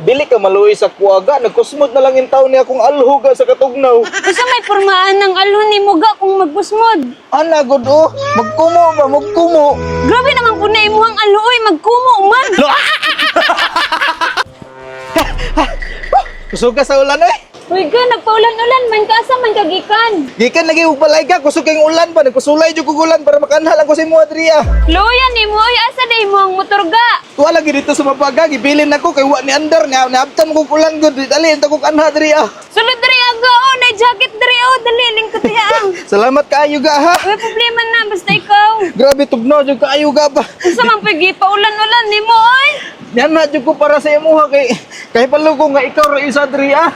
Dili ka maluoy sa kuwaga, nagkusmod na lang in taon niya akong alhuga sa katugnaw. Usa may pormaan ng alho ni mo ga kung magkusmod. Ana gud oh, magkumo ba, magkumo. Grabe naman po na imuhang alho oy, magkumo man. Kusog ka sa ulan eh. Uy ga, nagpaulan-ulan man ka, asa man kagikan. Gikan lagi og balay ka, kusog kayong ulan pa, nagkusulay jud kog ulan para makanha lang ko sa imo diri ah. Luya ni mo oy, asa na imuhang motor ga? Tuwa lagi dito sa mabaga, gibilin ako kay wa ni andar nga naabtan ko og ulan gud, dali unta kog anha diri ah. Sulod diri aga oh, na jacket diri oh, dali lingkod diha. Salamat kaayo ga ha. Uy, problema na basta ikaw. Grabe tugnaw jud kaayo ga ba. Unsa man pigi paulan-ulan nimo oy? Yan na jud ko para sa imuha kay kay palugo nga ikaw ra isa diri ah.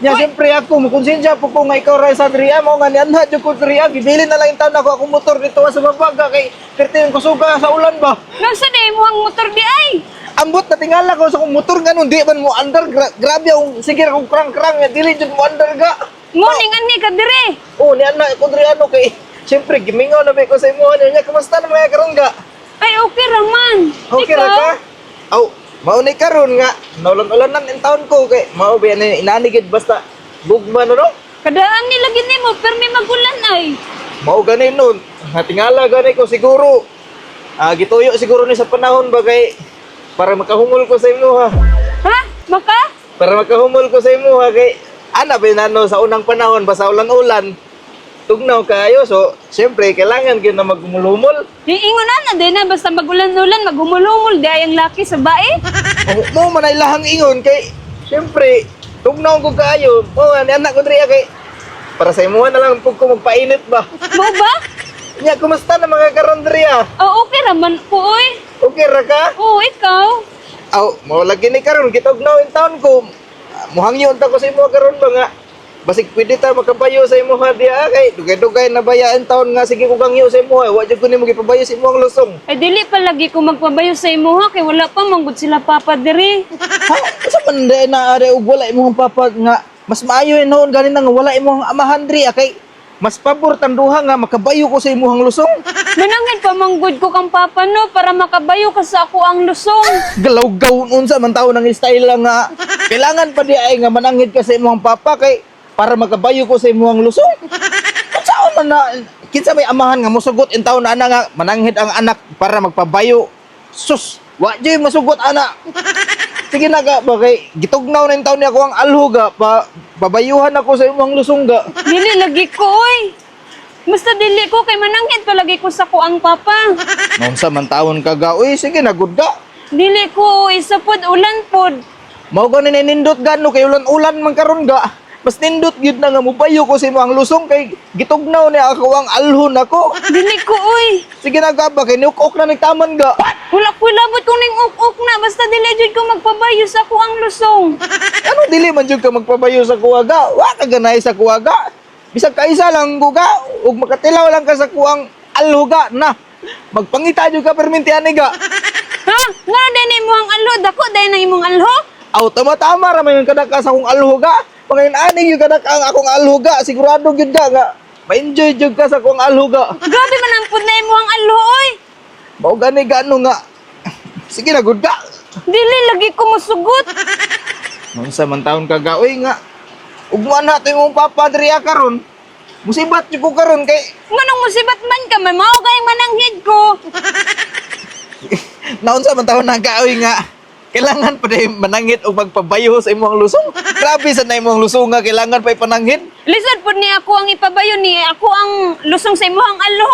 Nya siyempre ako mokonsensya po ko nga ikaw ra isa diri ah, mao nga nianha jud ko diri ah. Gibilin na lang in taon ako akong motor dito sa mabaga kay perti ang kusuga sa ulan ba. Nasa na imuhang motor di ay? Ambot na tingala ko sa akong motor ganun di man mo andar. Grabe akong sige akong krang-krang nga dili jud mo andar ga. Mo ning ani ka dire. Oh, nianha ko diri ano kay siyempre gimingaw na ba ko sa imuha niya. Kumusta na mga karon ga? Ay, okay ra man. Okay ra Ikaw? ka? Aw, mao ni karon nga naulan-ulan in taon ko kay mao ba ni inanigid basta gugma no no. Kadaan nila gid nimo permi magulan ay. Mao gani nun, natingala gani ko siguro. Ah, gituyo siguro ni sa panahon ba kay para makahumol ko sa imo ha. Ha? Maka? Para makahumol ko sa imo ha kay ana ba nano sa unang panahon basta ulan-ulan tugnaw kayo, so siyempre kailangan gyud na magumulumol. Ingon na din na basta magulan-ulan maghumulumul di ay ang laki sa bae. Oh, mo man ay lahang ingon kay siyempre tugnaw ko kaayo. Mo nga ni anak ko diri kay para sa imuha na lang pug ko magpainit ba. Mo ba? Nya, kumusta na mga karon diri ah? Oh, okay ra man ko oy. Okay ra ka? Oo, ikaw. Aw, mo lagi ni karon gitugnaw in taon ko. Ah, muhangyo unta ko sa imuha karon ba nga. Basig pwede ta makabayo sa imuha diha kay dugay-dugay na baya in taon nga sige ko gangyo sa imuha. Wa jud ko nimo gipabayo sa imuhang lusong. Ay dili pa lagi ko magpabayo sa imuha kay wala pa manggod sila papa diri. Ha, unsa man day na are og wala imong papa nga mas maayo noon ganin nga wala imong amahan diri ah, kay mas pabor tanduha nga makabayo ko sa imuhang lusong. Manangin pa manggod ko kang papa no para makabayo ka sa ako ang lusong. Galaw-gaw unsa man taon ang style lang nga kailangan pa di ay nga mananghid ka sa imong papa kay para makabayo ko sa imong lusong. Unsaon man na kinsa may amahan nga mosugot in taon na ana nga mananghid ang anak para magpabayo. Sus, wa jud masugot ana. Sige na ga ba kay gitugnaw na in taon niya ako ang alhuga pa pabayuhan ako sa imong lusong ga. Dili lagi ko oy. Basta dili ko kay mananghin pa lagi ko sa ko ang papa. Naunsa man taon ka ga, uy sige na gud ga. Dili ko oy, isa pod ulan pod. Mao gani ni nindot gano kay ulan-ulan man karon ga. Mas nindot gyud na nga mobayo ko sa imong lusong kay gitugnaw ni ako ang alhon ako. Dili ko oy. Sige na ga ba kay niuk-ok na nagtaman ga. Wala ko labot kung ning uk-uk na basta dili jud ko magpabayo sa ko ang lusong. Ano dili man jud ka magpabayo sa kuwaga? Wa ka ganay sa kuwaga. Bisag kaisa lang ko ga ug makatilaw lang ka sa kuang alhuga na. Magpangita jud ka perminti ani ga. Ha? Ngano din imo ang alho dako dahil nang imong alho? Aw tama-tama ra man yung kadaka sa akong alhuga. Pangayon ani gyud kadaka ang akong alhuga, sigurado gyud ka nga ma-enjoy jud ka sa akong alhuga. Grabe man ang pud na imo ang alho oy. Mao gani gaano nga. Sige na gud ka. Dili lagi ko mosugot. Unsa man taon ka ga oy nga. Ugma na to imong papa diri karon. Musibat jud ko karon kay Nganong musibat man ka man mao kay mananghid ko. naunsa man taon na ga oy nga. Kailangan pa day manangit og magpabayo sa imong lusong. Grabe sa na imong lusong nga kailangan pa ipananghid. Lisod pud ni ako ang ipabayo ni ako ang lusong sa imong alho.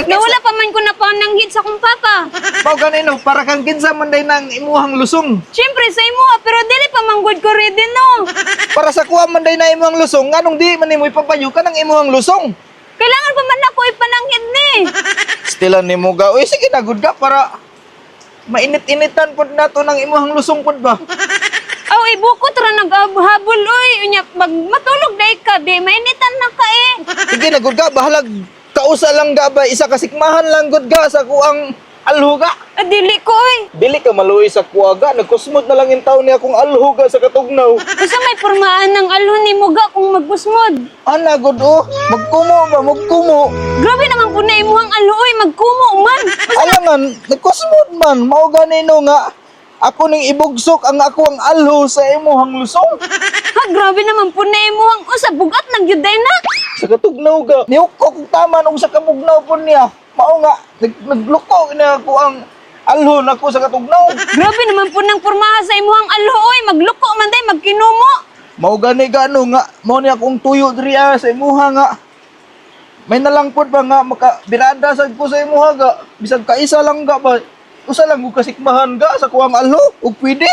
Nawala pa man ko na pananghid sa akong papa. Mao gani no para kang kinsa man day nang imuhang lusong. Siyempre sa imuha pero dili pa manggod ko ready no. Para sa kuha man day na imong lusong nganong di man nimo ipabayo kanang imuhang lusong. Kailangan pa man ako ipananghid ni. Stila nimo ga oy sige na gud ka para mainit-initan pod nato ng imuhang lusong pod ba. Aw ibukot ra naghabol oy unya mag matulog day ka di mainitan na ka eh. Sige na gud ka, bahalag kausa lang ga ba isa ka sikmahan lang gud ga sa kuang alhuga. Ah, dili ko oy. Dili ka maluoy sa kuwaga, nagkusmod na lang in taon niya akong alhuga sa katugnaw. Unsa may pormaan ng alho nimo ga kung magkusmod? Ana gud oh, magkumo ba, magkumo. Grabe naman pud na imuhang alho oy magkumo man. Alangan, nagkusmod man, mao gani no nga. Ako ning ibugsok ang ako ang alho sa imuhang lusong. Ha, grabe naman po na imuhang usa bugat lang gyud day na. Sa katugnaw ga. Niukok kog taman og sa kamugnaw po niya. Mao nga nagluko na ako ang alho nako sa katugnaw. Grabe naman po ng pormaha sa imuhang alho oy, magluko man day magkinumo. Mao gani gano nga mao ni akong tuyo diri ah, sa imuha nga. May nalangkod pa nga maka birada sad ko sa imuha ga. Bisag kaisa lang ga ba. Usa lang og kasikmahan ga sa kuwang alho ug pwede.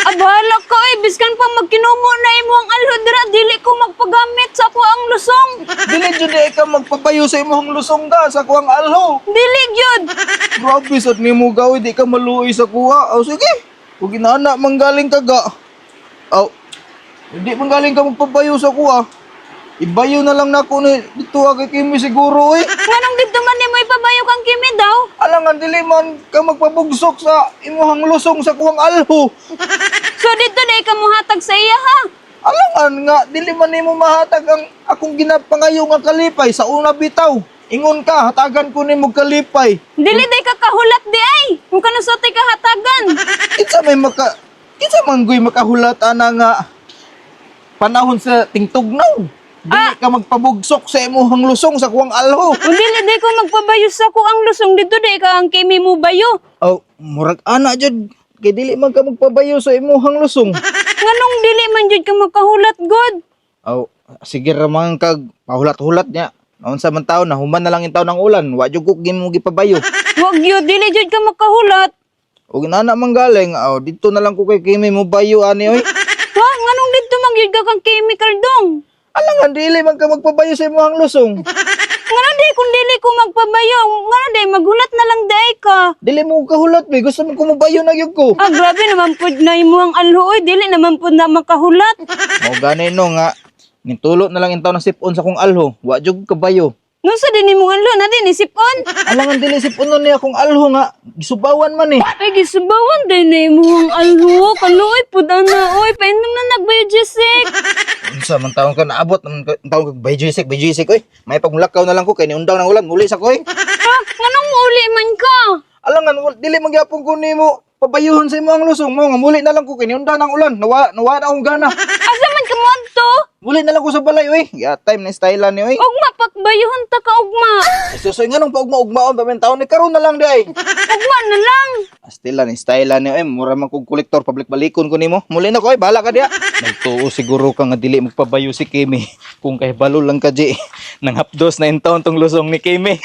Abala ka oy, biskan pa magkinumo na imuhang alho dira dili ko magpagamit sa ako ang lusong. Dili jud di ka magpabayo sa imong lusong ga sa kuwang alho. Dili gyud. Grabe sad nimo ga oy, di ka maluoy sa kuha. Aw sige. Ug inaana manggaling ka ga. Aw. Hindi manggaling ka magpabayo sa kuha. Ibayo na lang nako ni dito ah, kay Kimi siguro eh. Nganong dito man nimo ipabayo kang Kimi daw? Alangan dili man ka magpabugsok sa imuhang lusong sa kuwang alho. So dito na ka muhatag sa iya ha. Alangan nga dili man nimo mahatag ang akong ginapangayo nga kalipay sa una bitaw. Ingon ka, hatagan ko nimo kalipay. Dili day ka kahulat di ay. Kung kanusotay ka hatagan. Kinsa man goy makahulat ana nga panahon sa tingtugnaw. Dili ka magpabugsok sa imuhang lusong sa kuwang alho. Kung dili day ko magpabayo sa ko ang lusong dito day ka ang Kimi mo bayo. Oh, murag ana jud kay dili man ka magpabayo sa imuhang lusong. Nganong dili man jud ka makahulat god? Aw, sige ra man kag pahulat-hulat niya. Naunsa man taon na human na lang in taon ang ulan, wa jud ko gimo gipabayo. Wag yun, dili jud ka makahulat. Ug inana man galing, aw dito na lang ko kay Kimi mo bayo ani oy. Ha, nganong dito man gyud ka kang chemical dong? Alangan dili man ka magpabayo sa imuhang lusong. Ngano day kung dili ko magpabayo, ngano day maghulat na lang day ka. Dili mo kahulat be, gusto mo kumubayo na gyud ko. Ah, grabe naman pud na imuhang alho oy, dili naman pud na makahulat. Mao gani no nga nitulo na lang in taon ng sipon sa kong alho, wa jud ko kabayo. Nunsa din imong alho na din isipon? Alangan dili sipon nun niya akong alho nga gisubawan man eh. Ay gisubawan din na imuhang alho, kaluoy pud ana oy, painom na nagbayo Jessic. Unsa man taon ka naabot man taon ka bayjisik bayjisik oy. May pagmulakaw na lang ko kay niundang ng ulan muli sa ko oy. Ha, nganong muuli man ka? Alangan dili man gyapon ko nimo pabayuhon sa imong lusong mo nga muli na lang ko kay niundang ng ulan. Nawa nawa na akong gana. Asa man ka moadto? Muli na lang ko sa balay oy. Ya time na style ni oy. Ugma pakbayuhon ta ka ugma. Susoy nganong paugma-ugmaon pa man taon ni karon na lang di ay. Ugma na lang. Astila ni style ni oy, mura man kog kolektor public balikon ko nimo. Muli na ko oy, bahala ka diya. Nagtuo siguro ka nga dili magpabayo si Kimi. Kung kay balo lang ka di nang hapdos na in taon tong lusong ni Kimi.